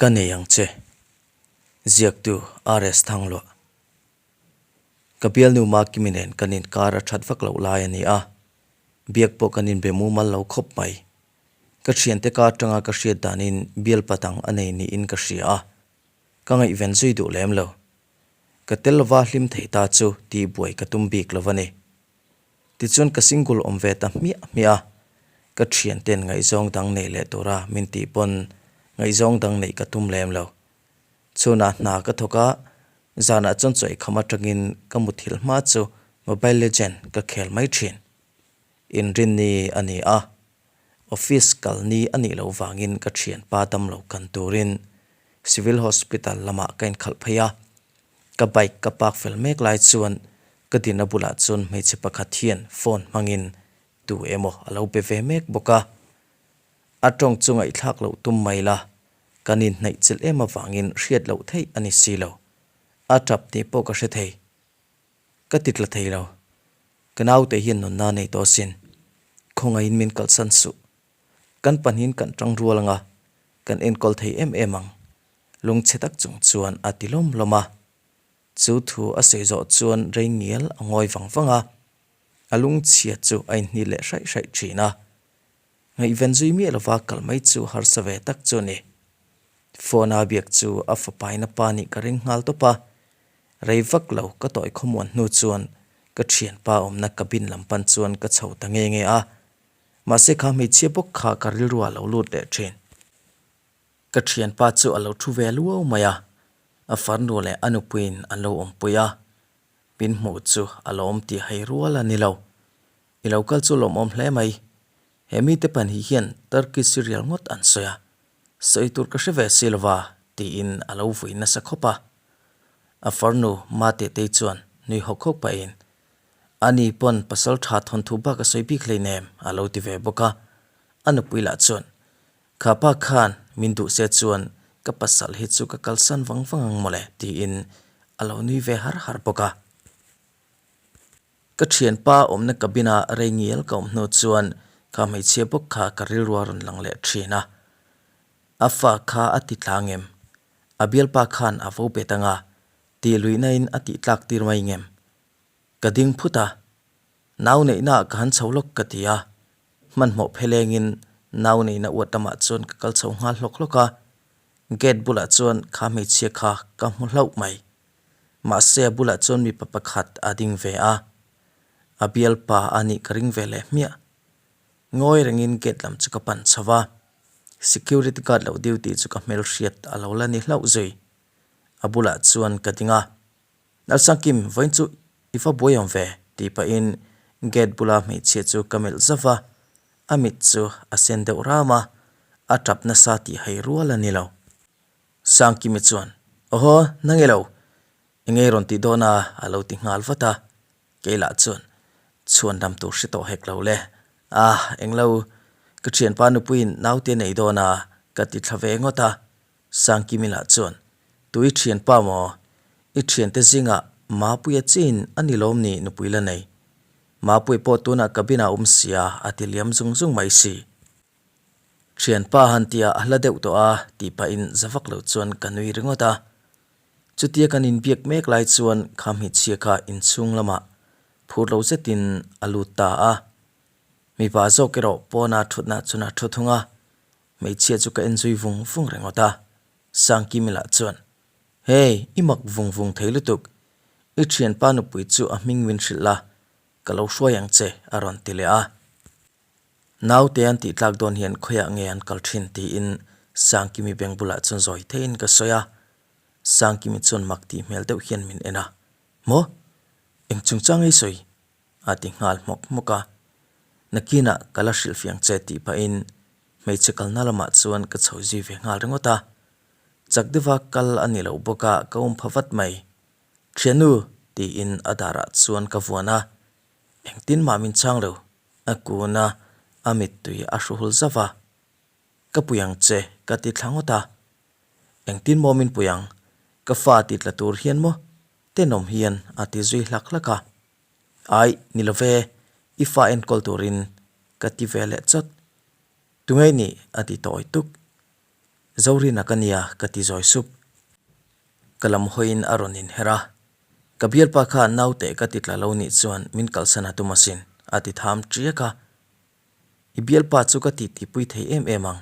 Ka nei ang che. Ziaktu RS Thangluah. Ka bialnu Makimi nen kan inkar a that vak loh lai a ni a, biak pawh kan inbe mumal lo khawp mai. Ka thiante ka atanga ka hriat danin bialpa dang a nei niin ka hria a, ka ngaihven zui duh lem lo. Ka tel lova hlim thei ta chu tih buai ka tum bik lo a ni. Tichuan ka single awm ve ta hmiah hmiah a, ka thianten ngaihzawng dang nei leh tura min tih pawn ngaihzawng dang neih ka tum lem lo. Chhunah hna ka thawk a, zanah chuan chawi kham atangin ka muthilh hma chu Mobile Legend ka khel mai thin. Inrinni a ni a, office kal ni a nih loh vangin ka thianpa damlo kan turin Civil Hospital lamah ka inkhalh phei a, Ka bike ka park fel mek lai chuan ka dinna bulah chuan hmeichhe pakhat hian phone hmangin tu emaw a lo be ve mek bawk a. A tawng chu ngaihthlak loh tum mai la, kan inhnaih chilh em avangin hriat loh theih a ni si lo. A tap tih pawh ka hre thei. Ka ti tla thei lo. Ka naute hian nunna nei tawh asin. Khawngaihin min kalhsan suh. Kan pahnihin kan tang rual anga kan enkawl thei em em ang. Lungchhe tak chung chuan a ti lawm lawm a. Chu thu a sawi zawh chuan rei ngial a ngawi vang vang a, a lungchhia chu a inhni leh hraih hraih thin a. Ngaihven zui miah lova kal mai chu harsa ve tak chu a ni. Phone a biak chu a fapaina pa nih ka ring nghal tawp a, rei vak lo ka tawi khawmuan hnu chuan ka thianpa awmna cabin lam pan chuan ka chho ta nge nge a. Mahse kha hmeichhia bawk kha ka rilru ah lo lut leh thin. Ka thianpa chu a lo thu ve luau mai a, a farnu leh a nupuiin an lo awmpui a, min hmuh chu a lawm tih hai rual a ni lo. I lo kal chu lawmawm hle mai. He mite pahnih hian Turkey cereal ngawt an sawi a, sawi tur ka hre ve si lova tiin a lo vui nasa khawp a. A farnu Matetei chuan nui hawk hawk pahin, Ani pawn pasal tha thawnthu bak a sawi bik hleinem a lo ti ve bawk a. A nupui lah chuan, Kha pa khan min duh se chuan ka pasal hi chu ka kalsan vang vang ang mawle tiin a lo nui ve har har bawk a. Ka thianpa awmna cabin a rei ngial ka awm hnu chuan kha hmeichhia bawk kha ka rilru a rawn lang leh thin a. A fa kha a ti tlang em? A bialpa khan a vo bet anga tih luihna in a tih tlak tir mai ngem? Ka ding phut a, nau neihna ah ka han chho lawk ka ti a, hmanhmawh phelengin nau neihna uat lamah chuan ka kal chho nghal hlawk hlawk a, gate bulah chuan kha hmeichhia kha ka hmu hlauh mai. Mahse a bulah chuan mipa pakhat a ding ve a, a bialpa a nih ka ring ve leh hmiah. Ngawi rengin gate lam chu ka pan chho va, security guard lo duty chu ka hmelhriat a lo la ni hlauh zui. A bulah chuan ka ding a. Nalsangkim, vawiin chu i va buai awm ve, tih pahin gate bula hmeichhia chu ka melh zauh va, a mit chu a sen deuh ram a, a tap nasa tih hai rual a ni lo. Sangkimi chuan, Awhaw, na nge lo, eng nge rawn tih dawn a? a lo ti nghal vat a, kei lah chuan, Chhuan lam tur hre tawh hek lo le, ah, eng lo, ka thianpa nupuiin naute a nei dawn a, ka ti thla ve ngawt a, Sangkimi lah chuan, Tu i thianpa maw? I thiante zingah Mapuia chin a ni lawm ni nupui la nei? Mapui pawh tunah cabin ah awm sia a ti liam zung zung mai si. Thianpa han tia a hla deuh tawh a tih pahin za vak lo chuan ka nui ringawt a. Chutia kan inbiak mek lai chuan kha hmeichhia kha inchhung lamah phur lo zetin a lut ta a. Mipa zawk erawh pawna thutna chuan a thu thung a. Hmeichhia chu ka en zui vung vung ringawt a, Sangkimi lah chuan, Hey, i mak vung vung thei lutuk. I thianpa nupui chu a hming min hrilh la, ka lo hruai ang che, a rawn ti leh a. Naute an tih tlak dawn hian khawiah nge an kal thin tiin Sangkimi beng bulah chuan zawi theihin ka sawi a. Sangkimi chuan mak tih hmel deuh hian min en a, Maw? Eng chungchang ei sawi? A ti nghal hmawk hmawk a, Nakinah ka la hrilhfiang che tih pahin hmeichhe kalna lamah chuan ka chho zui ve nghal ringawt a. Chak deuha kal a ni loh bawk a, ka um pha vat mai. Thiannu! tiin a darah chuan ka vuan a, engtin mah min chhang lo, a kun a, a mittui a hru hul zauh a. Ka pui ang che ka ti thla ngawt a, engtin maw min pui ang, ka fa ti tla tur hian maw tenawm hian a ti zui hlak hlak a. Aih, ni lo ve, i fa enkawl turin ka ti ve leh chawt. Tungei nih? a ti tawi tuk. Zorina ka nia ka ti zawi sup. Ka lam hawiin a rawn inher a, Ka bialpa kha naute ka ti tla lo nih chuan min kalsan a tum asin, a ti tham ṭiak a. I bialpa chu ka titipui thei em em ang,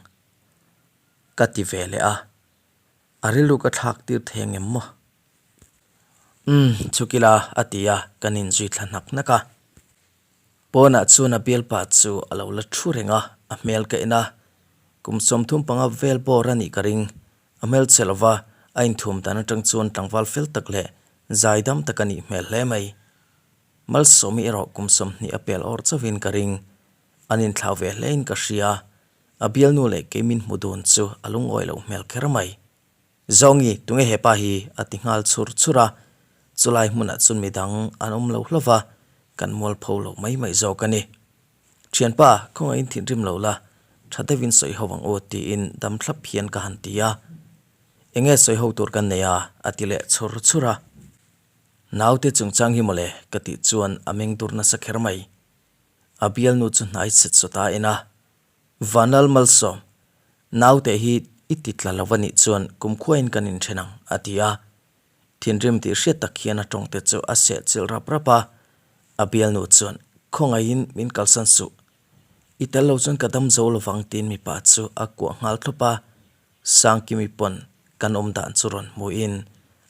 ka ti ve leh a. A rilru ka thlak tir thei angem maw? Umm, chhuk ila, a ti a, kan inzui thla hnak hnak a. Pawnah chuan a bialpa chu a lo la thu reng a, a hmel ka en a. Kum 35 vel bawr a nih ka ring. A hmel che lova, a inthum dan atang chuan tlangval fel tak leh zaidam tak a nih hmel hle mai. Malsawmi erawh kum 20 a pel awr chauhin ka ring. An inthlau ve hlein ka hria. A bialnu leh kei min hmu dun chu a lungawi loh hmel kher mai. Zawngi, tunge hepa hi? a ti nghal chhur chhur a. Chulai hmunah chuan midang an awm lo hlauh va, kan mualpho lo mai mai zawk a ni. Thianpa, khawngaihin thinrim lo la, tha deuhin sawi ho ang u, tiin dam thlap hian ka han ti a. Enge sawi ho tur kan nei a? a ti leh chhur chhur a. Naute chungchang hi mawle, ka tih chuan a meng dur nasa kher mai. A bialnu chu hnai chhet sawt a en a. Vanlal Malsawm, naute hi i ti tla lo a nih chuan kumkhuain kan inthen ang, a ti a. Thinrim tih hriat tak hian a tawngte chu a seh chilh rap rap a. A bialnu chuan, Khawngaihin min kalsan suh. I tel lo chuan ka dam zo lovang tiin mipa chu a kuah nghal thlawp a. Sangkimi pawn kan awm dan chu rawn hmuhin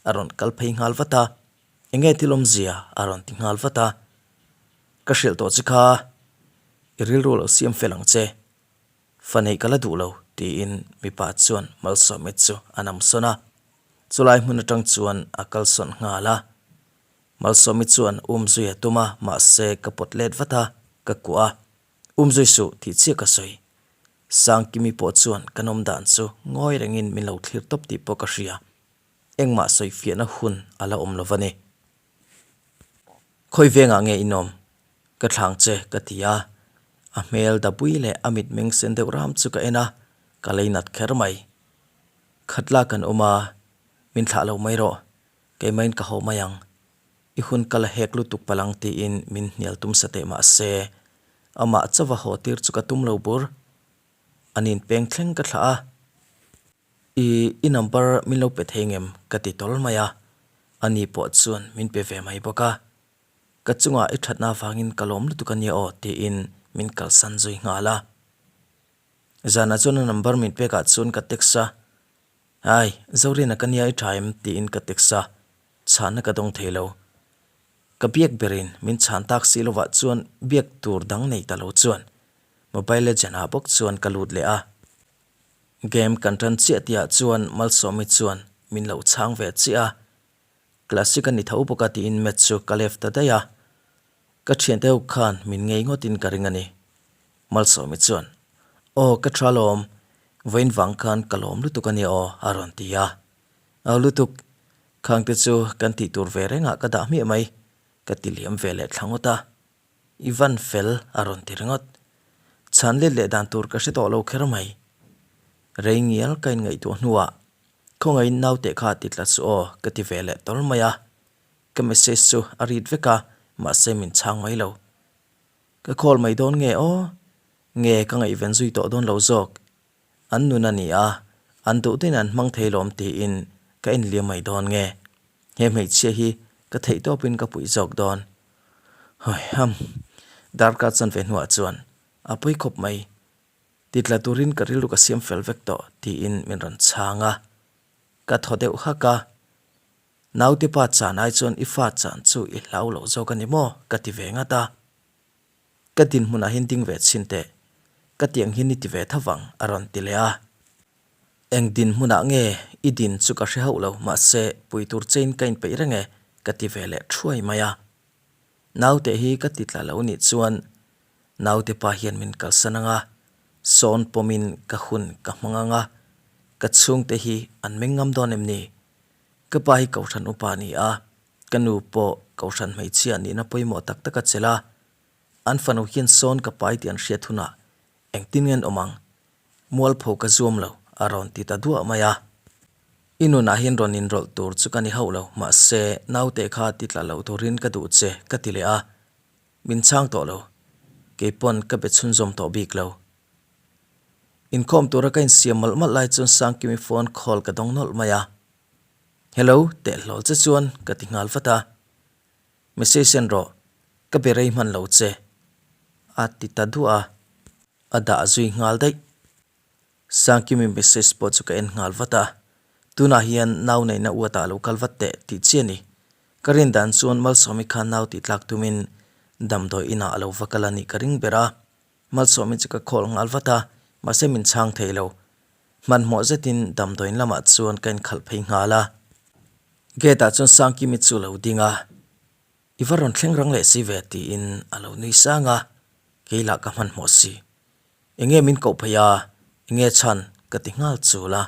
a rawn kal phei nghal vat a. Enge thil awmzia? a rawn ti nghal vat a. Ka hrilh tawh che kha, i rilru lo siam fel ang che. Fa neih ka la duh lo, tiin mipa chuan Malsawmit chu a nam sawn a. Chulai hmun atang chuan a kal sawn nghal a. Malsawmi chuan umzui a tum a, mahse ka pawt let vat a, ka kuah a. Umzui suh tih chiah ka sawi. Sangkimi pawh chuan kan awm dan chu ngawi rengin min lo thlir tawp tih pawh ka hria. Engmah sawifiahna hun a la awm lo va ni. Khawi vengah nge in awm? Ka thlang che ka ti a. A hmel dabui leh a mitmeng sen deuh ram chu ka en a, ka lei nat kher mai. Khatla kan awm a, min thlah lo mai rawh. Keimahin ka haw mai ang. I hun ka la hek lutuk palh ang tiin min hnial tum sa teh mah se, amah chauha haw tir chu ka tum lo bur. An inpeng thleng ka thlah a. I i number min lo pe thei ngem? ka ti tawl mai a, ani pawh chuan min pe ve mai bawk a. Ka chungah i thatna avangin ka lawm lutuk a nia aw tiin min kalsan zui nghal a. Zanah chuan a number min pekah chuan ka text a, Hai, Zorina ka nia i tha em? tiin ka text a, chhanna ka dawng thei lo. Ka biak berin min chhan tak si lovah chuan biak tur dang nei ta lo chuan Mobile Legend ah bawk chuan ka lut leh a. Game kan tan chiah tihah chuan Malsawmi chuan min lo chhang ve chiah a, Classic a ni tho bawk a tiin match chu ka left ta daih a, ka thiante ho khan min ngei ngawtin ka ring a ni. Malsawmi chuan, Aw ka tha lawm, vawiin vang khan ka lawm lutuk a nia aw a rawn ti a. Au lutuk, khangte chu kan tih tur ve rengah ka dah hmiah mai, ka ti liam ve leh thla ngawt a. I van fel a rawn ti ringawt. Chhan let leh dan tur ka hre tawh lo kher mai. Rei ngial ka inngaihtuah hnuah khawngaihin naute kha ti tla suh aw ka ti ve leh tawl mai a. Ka message chu a read vek a, mahse min chhang mai lo. Ka call mai dawn nge aw? Nge ka ngaihven zui tawh dawn lo zawk? An nun a ni a, an duh duhin an hmang thei lawm tiin ka inliam mai dawn nge? He hmeichhia hi ka theih tawpin ka puih zawk dawn. Hawihamm, darkar chanve hnuah chuan a pawi khawp mai. Titla turin ka rilru ka siam fel vek tawh tiin min rawn chhang a. Ka thaw deuh hak a, Naute pa chan ai chuan i fa chan chu i hlau lo zawk a ni maw? ka ti ve ngat a. Ka dinhmunah hian ding ve chhin teh, ka tiang hian i ti ve tho vang, a rawn ti leh a. Eng dinhmunah nge i din chu ka hre hauh lo, mahse pui tur chein ka inpeih reng e, ka ti ve leh thuai mai a. Naute hi ka ti tla lo nih chuan naute pa hian min kalsan ang a, sawn pawmin ka hun ka hmang ang a, ka chhungte hi an meng ngam dawn em ni? Ka pa hi Kohhran upa a ni a, Ka nu pawh Kohhran hmeichhia nihna pawimawh tak tak a chelh a, an fanu hian sawn ka pai tih an hriat hunah engtin nge an awm ang? Mualpho ka zuam lo, a rawn ti ta duah mai a. I nunah hian rawn inrawlh tur chu ka ni hauh lo, mahse naute kha ti tla lo turin ka duh che, ka ti leh a. Min chhang tawh lo, kei pawn ka be chhunzawm tawh bik lo. Inkhawm tura ka insiam mawlh mawlh lai chuan Sangkimi phone call ka dawng nawlh mai a. Hello, teh hlawl che chuan ka ti nghal vat a. Message en rawh, ka be rei hman lo che, a ti ta duah a. A dah zui nghal daih. Sangkimi message pawh chu ka en nghal vat a, tunah hian nau neihna uatah lo kal vat teh tih chi a ni. Ka rin dan chuan Malsawmi kha nau tih tlak tumin damdawi inah a lo va kal a nih ka ring ber a. Malsawmi chu ka call nghal vat a, mahse min chhang thei lo. Hmanhmawh zetin damdawiin lamah chuan ka inkhalh phei nghal a. Gate ah chuan Sangkimi chu a lo ding a, I va rawn thleng rang leh si ve tiin a lo nui sang a, kei lah ka hmanhmawh si. Enge min koh phei a, enge chhan ka ti nghal chul a.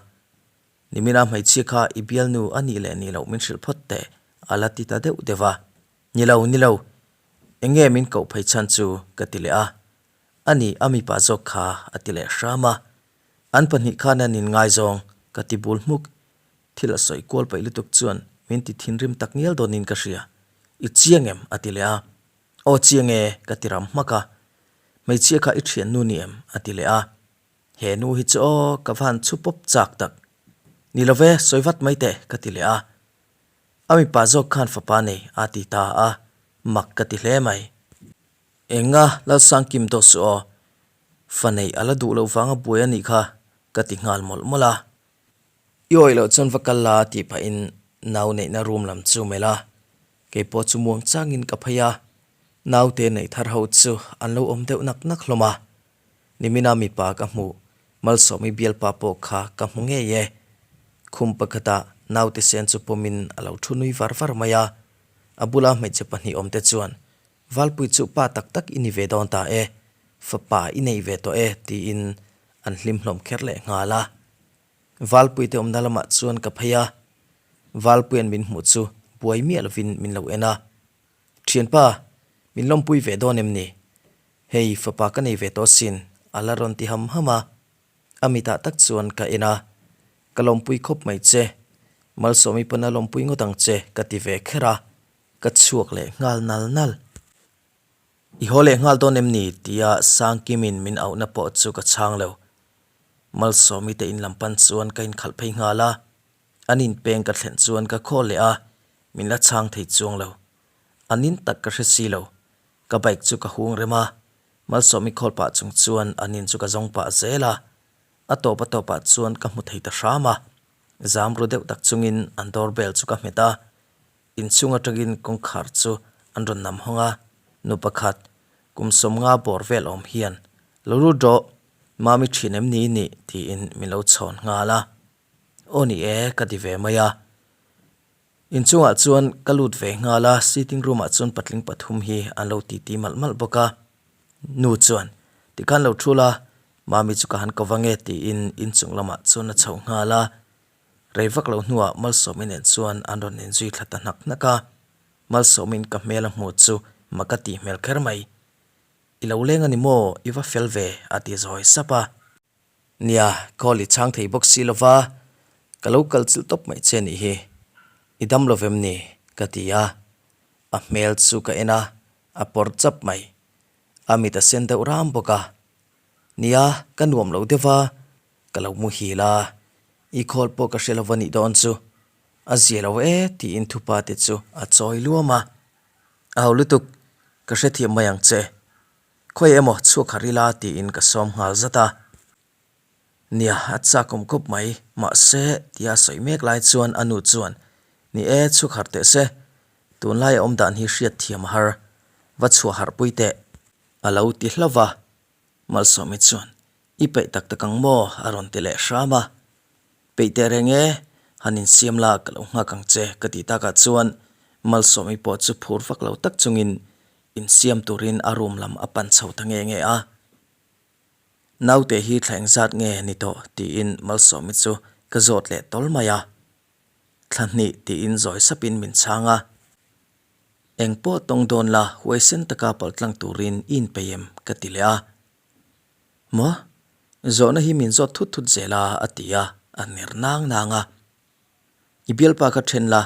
Nimina hmeichhia kha i bialnu a nih leh nih loh min hrilh phawt teh a la ti ta deuh deuh a. Ni lo, ni lo, enge min koh phei chhan chu ka ti leh a. A ni, a mipa zawk kha a ti leh hram a. An pahnih khan an inngaizawng ka ti bul hmuk. Thil a sawi kual paih lutuk chuan min ti thinrim tak ngial dawnin ka hria. I chiang em? a ti leh a. Aw chiang e, ka ti ram hmak a. Hmeichhia kha i thiannu ni em? a ti leh a. He nu hi chu aw, ka va han chhu pawp chak tak. Ni lo ve, sawi vat mai teh, ka ti leh a. A mipa zawk khan fapa nei a ti ta a, mak ka ti hle mai. Enga, Lalsangkim dawh suh aw, fa neih a la duh loh vanga buai a nih kha, ka ti nghal mawlh mawlh a. I awih loh chuan va kal la tih pahin nau neihna room lam chu melh a, keipawh chu muang changin ka phei a, naute neih thar ho chu an lo awm deuh nak nak hlawm a, nimina mipa ka hmuh Malsawmi bialpa pawh kha ka hmu ngei e. Khum pakhatah naute sen chu pawmin a lo thu nui var var mai a, a bula hmeichhe pahnih awmte chuan Valpui chu pa tak tak i ni ve dawn ta e, fapa i nei ve tawh e tiin an hlim hlawm kher leh nghal a. Valpuite awmna lamah chuan ka phei a, Valpuia'n min hmuh chu buai miah lovin min lo en a. Thianpa, min lawmpui ve dawn em ni? Hei, fapa ka nei ve tawh asin, a la rawn ti ham ham a. A mitah tak chuan ka en a, Ka lawmpui khawp mai che, Malsawmi pawn a lawmpui ngawt ang che, ka ti ve kher a, ka chhuak leh nghal nal nal. I haw leh nghal dawn em ni? tia Sangkimin min auhna pawh chu ka chhang lo. Malsawmi te in lam pan chuan ka inkhalh phei nghal a, an inpeng ka thlen chuan ka khaw leh a, min la chhang thei chuang lo. A nin tak ka hre si lo. Ka bike chu ka hung rem a, Malsawmi khawl pah chung chuan an in chu ka zawng pah zel a, a tawp a tawpah chuan ka hmu thei ta hram a. Zam ru deuh tak chungin an door bell chu ka hmet a, Inchhung atangin kawngkhar chu an rawn nam hawng a, nu pakhat, kum sawmnga bawr vel awm hian, Lo lut rawh, Mami thin em ni nih? tiin min lo chhawn nghal a. Aw ni e, ka ti ve mai a. Inchungah chuan ka lut ve nghal a, sitting room ah chuan patling pathum hi an lo titi malh malh bawk a. Nu chuan, Tikhan lo thul a, Mami chu ka han ko vang e tiin inchung lamah chuan a chho nghal a. Rei vak lo hnuah Malsawmi nen chuan an rawn inzui thla ta hnak hnak a, Malsawmi'n ka hmel a hmuh chu mak a tih hmel kher mai. I lo leng a ni maw? I va fel ve, a ti zawi sap a. Nia, call i chhang thei bawk si lo va, ka lo kal chilh tawp mai che nih hi. I dam lo vem ni? ka ti a. A hmel chu ka en a, a pawr chap mai. A mit a sen deuh ram bawk a. Nia, ka nuam lo deuh va, Ka lo muhil a, i khawl pawh ka hre lo va nih dawn chu. A zia lo e tiin thupa te chu a chawi luam a. A ho lutuk, ka hrethiam mai ang che. Khawi emaw chhuak harh ila tiin ka sawm nghal zat a. Nia, a chakawm khawp mai, mahse tia sawi mek lai chuan a nu chuan, Ni e, chhuak harh teh se, tunlai a awm dan hi hriat thiam a har, va chhuah harh pui teh. A lo ti hlauh va, Malsawmi chuan, I peih tak tak ang maw? a rawn ti leh hram a. Peih teh reng e, han insiam la ka lo nghak ang che ka tih takah chuan Malsawmi pawh chu phur vak lo tak chungin insiam turin a room lam a pan chho ta nge nge a. Naute hi thla engzat nge ni tawh? tiin Malsawmi chu ka zawt leh tawl mai a. Thla hnih tiin zawi sapin min chhang a. Eng pawh tawng dawn la huaisen taka paltlang turin i inpeih em? ka ti leh a. Maw? Zawhna hi min zawt thut thut zel a, a ti a, a ner nang nang a. I bialpa kha then la,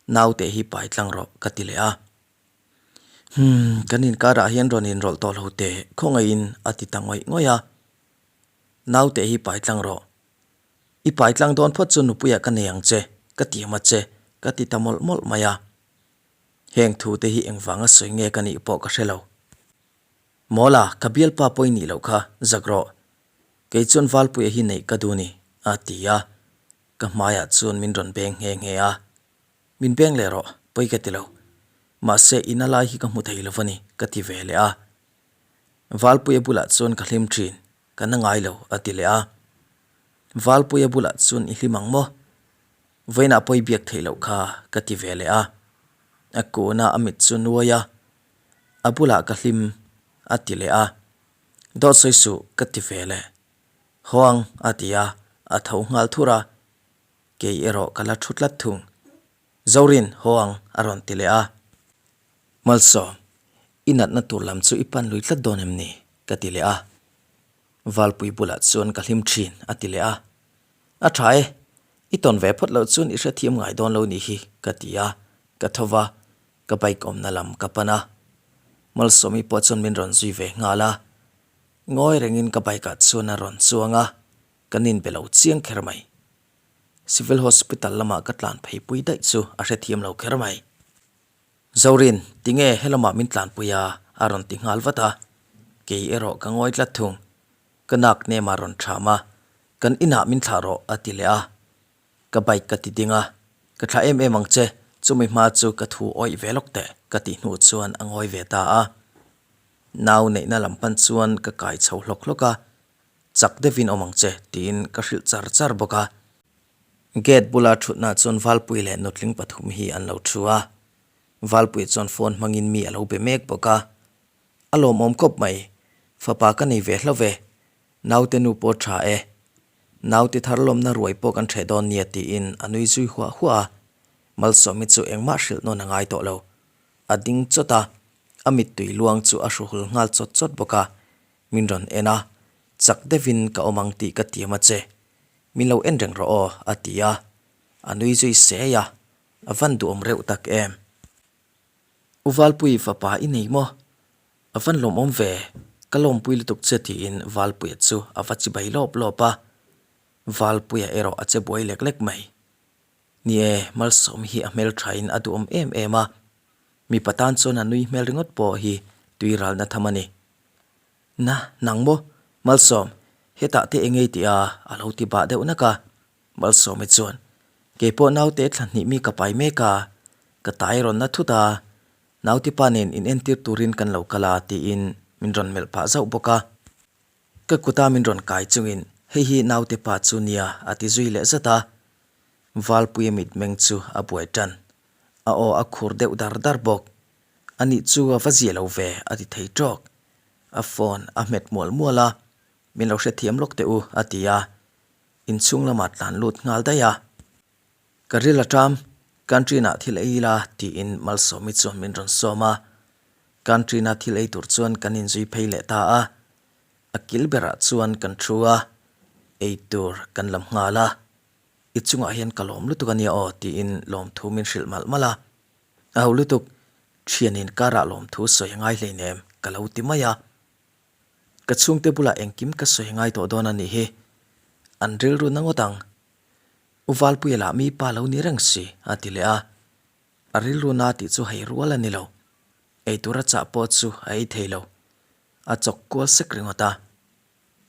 naute hi pai tlang rawh, ka ti leh a. Humm, kan inkarah hian rawn inrawlh tawh lo teh, khawngaihin a ti ta ngawih ngawih a. Naute hi pai tlang rawh. I pai tlang dawn phawt chu nupuiah ka nei ang che, ka ti hma che, ka ti ta mawlh mawlh mai a. Heng thu te hi engvanga sawi nge ka nih pawh ka hre lo. Mawla, ka bialpa pawi nih loh kha, zak rawh. Kei chuan Valpuia hi neih ka duh ni, a ti a. Ka hmaiah chuan min rawn beng nghe nghe a. Min beng leh rawh, pawi ka ti lo. Mahse, ina lai hi ka hmu thei lo va ni, ka ti ve leh a. Valpuia bulah chuan ka hlim thin, ka na ngai lo, a ti leh a. Valpuia bulah chuan i hlim ang maw? Vawiinah pawi biak theih loh kha, ka ti ve leh a. A kuna a mit chu nuai a, a bulah ka hlim, a ti leh a. Dawt sawi suh, ka ti ve leh. Haw ang, a ti a, a tho nghal thur a. Kei erawh ka la thu tlat thung. Zorin, haw ang, a rawn ti leh a. Malsawm, i natna tur lam chu i pan lui tlat dawn em ni? ka ti leh a. Valpui bulah chuan ka hlim thin, a ti leh a. A tha e, i tawn ve phawt loh chuan i hrethiam ngai dawn lo nih hi, ka ti a, ka tho va, ka bike awmna lam ka pan a. Malsawmi pawh chuan min rawn zui ve nghal a. Ngawi rengin ka bike ah chuan a rawn chuang a, kan inbe lo chiang kher mai. Civil Hospital lamah ka tlan phei pui daih chu a hrethiam lo kher mai. Zorin, tinge helamah min tlanpui a? a rawn ti nghal vat a. Kei erawh ka ngawi tlat thung. Ka nak hnemah rawn ṭham a, Kan inah min thlah rawh a ti leh a. Ka bike ka ti ding a, Ka thlah em em ang che, chumi hma chu ka thu awih ve lawk teh ka tih hnu chuan a ngawi ve ta a. Nau neihna lam pan chuan ka kai chho hlawk hlawk a, Chak deuhin awm ang che tiin ka hrilh char char bawk a. Gate bula thutna chuan Valpui leh nutling pathum hi an lo thu a. Valpui chuan phone hmangin mi a lo be mek bawk a. A lawmawm khawp mai. Fapa ka nei ve hlo ve. Naute nu pawh tha e. Naute thar lawmna ruai pawh kan hreh dawn nia tiin a nui zui huah huah a. Malsawmi chu engmah hrilh nawn a ngai tawh lo. A ding chawt a, a mittui luang chu a hruhul nghal chawt chawt bawk a. Min rawn en a, chak deuhin ka awm ang tih ka tiam a che. Min lo en reng rawh aw, a ti a. A nui zui sei a, a van duhawm reuh tak em. U Valpui fapa i nei maw? A van lawmawm ve, ka lawmpui lutuk che tiin Valpuia chu a va chibai lawp lawp a. Valpuia erawh a che buai lek lek mai. Ni e, Malsawm hi a hmelthain a duhawm em em a. Mipa tan chuan a nui hmel ringawt pawh hi tui ralna tham a ni. Na, nang maw? Malsawm, hetah te engei tih a, a lo ti bah deuh nak a. Malsawmi chuan, Kei pawh naute thla hnih mi ka pai mek a, ka tai rawn na thut a, naute pa nen in entir turin kan lo kal a tiin min rawn melh phah zauh bawk a. Ka kuta min rawn kai chungin, Hei hi naute pa chu nia a ti zui leh zat a. Valpuia mitmeng chu a buai tan. A aw a khur deuh dar dar bawk. Anih chu a va zia lo ve a ti thei tawk. A phone a hmet mual mual a, Min lo hrethiam lawk teh u a ti a, inchhung lamah tlan lut nghal daih a. Ka ril a ṭam, canteen-ah thil ei ila tiin Malsawmi chuan min rawn sawm a. Canteen-a thil ei tur chuan kan inzui phei leh ta a. A kil berah chuan kan thu a, ei tur kan lam nghal a. I chungah hian ka lawm lutuk a nia aw tiin lawmthu min hrilh malh malh a. A ho lutuk, thian inkarah lawmthu sawi a ngai hleinem ka lo ti mai a. Ka chhungte bulah engkim ka sawi ngai tawh dawn a nih hi. An rilru na ngawt ang. U Valpuia lah mi pa lo ni reng si, a ti leh a. A rilru na tih chu hei rual a ni lo. Eitur a chah pawh chu a ei thei lo. A chawk kual sek ringawt a.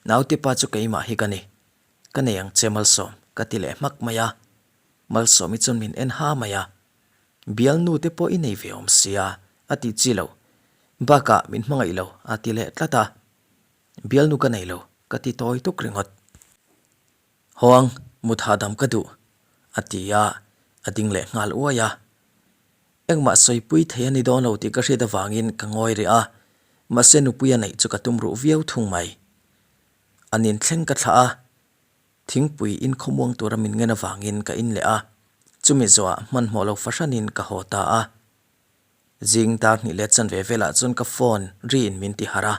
Naute pa chu keimah hi ka ni. Ka nei ang che Malsawm, ka ti leh hmak mai a. Malsawmi chuan min en ha mai a. Bialnu te pawh i nei ve awm sia, a ti chi lo. Bakah min hmangaih lo, a ti leh tlat a. Bialnu ka nei lo, ka ti tawi tuk ringawt. Hawang, mut hahdam ka duh, a ti a, a ding leh nghal uai a. Engmah sawipui thei a ni dawn lo tih ka hriat avangin ka ngawi rih a, mahse nupui a neih chu ka tum ruh viau thung mai. An inthleng ka thlah a, thingpui inkhawmuang tura min ngen avangin ka in leh a, chumi zawhah hmanhmawh lo fahranin ka haw ta a. Zing dar hnih leh chanve velah chuan ka phone riin min ti harh a,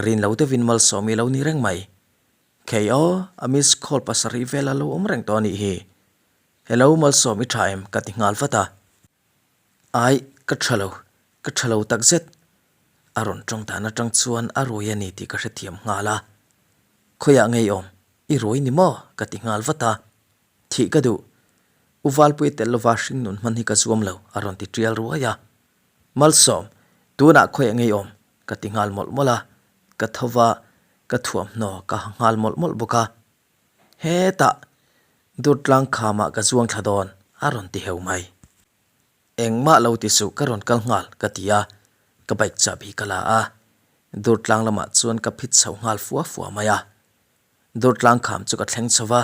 rin lo deuhin Malsawmi lo ni reng mai. Khei aw, a miss call pasarih vel a lo awm reng tawh a nih hi. Hello Malsawm i tha em? ka ti nghal vat a. Ai, ka tha lo, ka tha lo takzet. A rawn tawng dan atang chuan a rui a ni tih ka hrethiam nghal a. Khawiah ngei awm, i rui ni maw? ka ti nghal vat a. Thih ka duh. U Valpuia tel lova hringnun hman hi ka zuam lo, a rawn ti tial ruai a. Malsawm, tunah khawiah ngei awm? ka ti nghal mawlh mawlh a. Ka tho va, ka thuamhnaw ka ha nghal mawlh mawlh bawk a. Hetah, Durtlang khamah ka zuang thla dawn, a rawn ti heu mai. Engmah lo ti suh ka rawn kal nghal ka ti a, ka bike chahbi ka la a, Durtlang lamah chuan ka phit chho nghal fua fua mai a. Durtlang kham chu ka thleng chho va,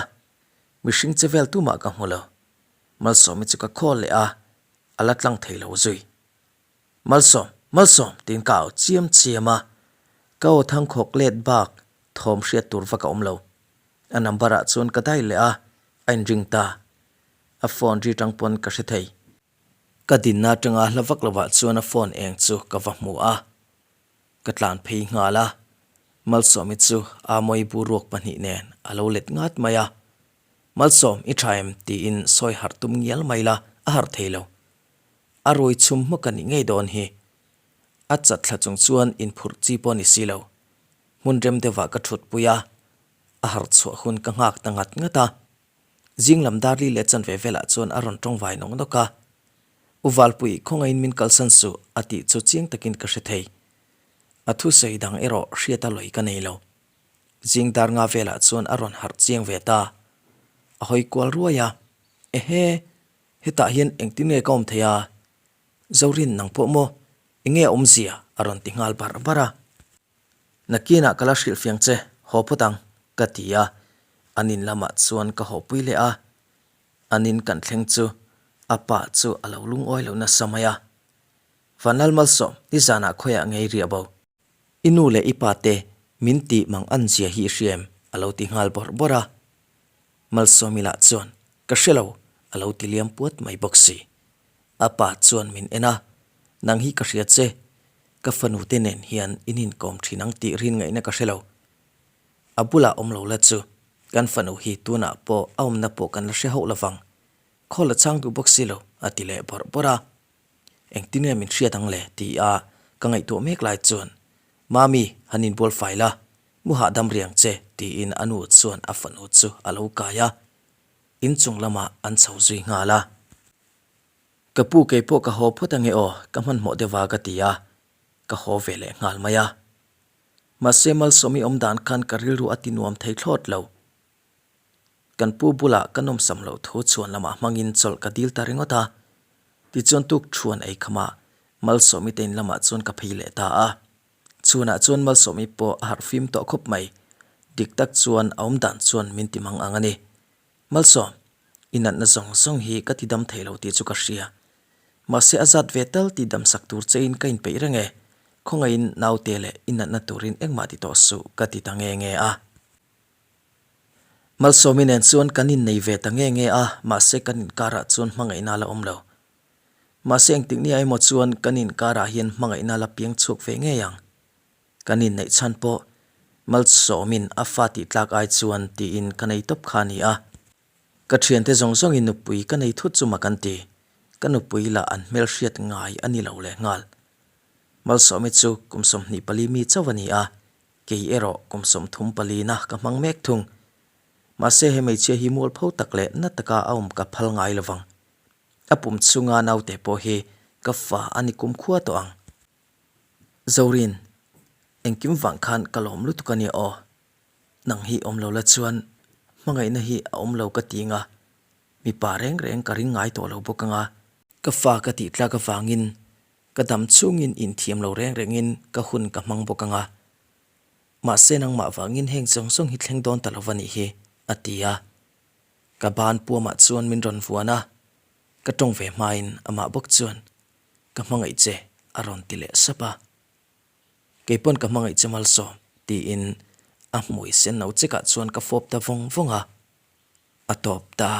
mihring che vel tumah ka hmu lo. Malsawmi chu ka call leh a, a la tlang thei lo zui. Malsawm, Malsawm tiin ka au chiam chiam a, ka aw thangkhawk let bak thawm hriat tur vak a awm lo. A number ah chuan ka dai leh a, a inring ta. A phone ri tang pawn ka hre thei. Ka dinna atanga hla vak lovah chuan a phone eng chu ka va hmu a, ka tlan phei nghal a. Malsawmi chu Amawi buruak pahnih nen a lo let ngat mai a. Malsawm, i tha em? tiin sawi harh tum ngial mai la, a harh thei lo. A rui chhum hmawk a nih ngei dawn hi. A chat thla chung chuan inphurh chi pawh a ni si lo. Hmun rem deuhah ka thutpui a, a harh chhuah hun ka nghak ta ngat ngat a. Zing lam dar li leh chanve velah chuan a rawn tawng vai nawk nawk a. U Valpui, khawngaihin min kalsan suh, a tih chu chiang takin ka hre thei. A thusawi dang erawh hriat a lawi ka nei lo. Zing dar nga velah chuan a rawn harh chiang ve ta. A hawi kual ruai a, Ehe, hetah hian engtin nge ka awm thei a? Zorin, nang pawh maw? Enge a awmzia? a rawn ti nghal barh barh a. Nakinah ka la hrilh fiang che, haw phawt ang, ka ti a. An in lamah chuan ka hawpui leh a. An in kan thleng chu a pa chu a lo lungawi lo nasa mai a. Vanlal Malsawm, nizanah khawiah ngei riah bo. I nu leh i pa te min tih mang an zia hi i hria em? a lo ti nghal bawrh bawrh a. Malsawmi lah chuan, Ka hre lo, a lo ti liam puat mai bawk si. A pa chuan min en a, Nang hi ka hria che, ka fanu te nen hian in inkawm thin ang tih rin ngaihna ka hre lo. A bulah awm lo la chu, kan fanu hi tunah pawh a awmna pawh kan la hre hauh lovang. Khawl a chang duh bawk si lo, a ti leh bawrh bawrh a. Engtin nge min hriat ang le? ti a ka ngaihtuah mek lai chuan, Mami, han inbual fai la, mu hahdam riang che, tiin a nu chuan a fanu chu a lo kai a. Inchung lamah an chho zui nghal a. Ka pu kei pawh ka haw phawt ange aw, ka hmanhmawh deuh a ka ti a, ka haw ve leh nghal mai a. Mahse Malsawmi awm dan khan ka rilru a ti nuam thei thlawt lo. Kan pu bulah ka nawmsam loh thu chhuan lamah hmangin chawlh ka dil ta ringawt a. Tichuan tuk thuan ei khamah Malsawmi te in lamah chuan ka phei leh ta a. Chhunah chuan Malsawmi pawh a harh fim tawh khawp mai. Dik tak chuan a awm dan chuan min ti mang ang a ni. Malsawm, i natna zawng zawng hi ka ti dam thei lo tih chu ka hria. Mahse a zat ve tal ti dam sak tur chein ka inpeih reng e. Khawngaihin naute leh i natna turin engmah ti tawh suh ka ti ta nge nge a. Malsawmi nen chuan kan innei ve ta nge nge a, mahse kan inkarah chuan hmangaihna a la awm lo. Mahse engtik nia emaw chuan kan inkarah hian hmangaihna a la piang chhuak ve ngei ang. Kan inneih chhan pawh Malsawmin a fa tih tlak ai chuan tiin ka nei tawp kha a ni a. Ka thiante zawng zawngin nupui ka nei thut chu mak an ti. Ka nupui lah an hmelhriat ngai a ni lo leh nghal. Malsawmi chu kum 24 mi chauh a ni a, kei erawh kum 34 na ka hmang mek thung. Mahse he hmeichhia hi mualpho tak leh na taka a awm ka phal ngai lovang. A pum chhunga naute pawh hi ka fa a ni kumkhua tawh ang. Zorin, engkim vang khan ka lawm lutuk a nia aw. Nang hi awm lo la chuan hmangaihna hi a awm lo ka ti nga, mipa reng reng ka ring ngai tawh lo bawk anga. Ka fa ka tih tlak avangin ka dam chungin inthiam lo reng rengin ka hun ka hmang bawk anga. Mahse nangmah vangin heng zawng zawng hi thleng dawn ta lo va nih hi, a ti a. Ka ban puamah chuan min rawn vuan a, ka tawng ve hmain amah bawk chuan Ka hmangaih che, a rawn ti leh sap a. Kei pawn ka hmangaih che Malsawm, tiin a hmui sen no chekah chuan ka fawp ta vawng vawng a. A tawp ta.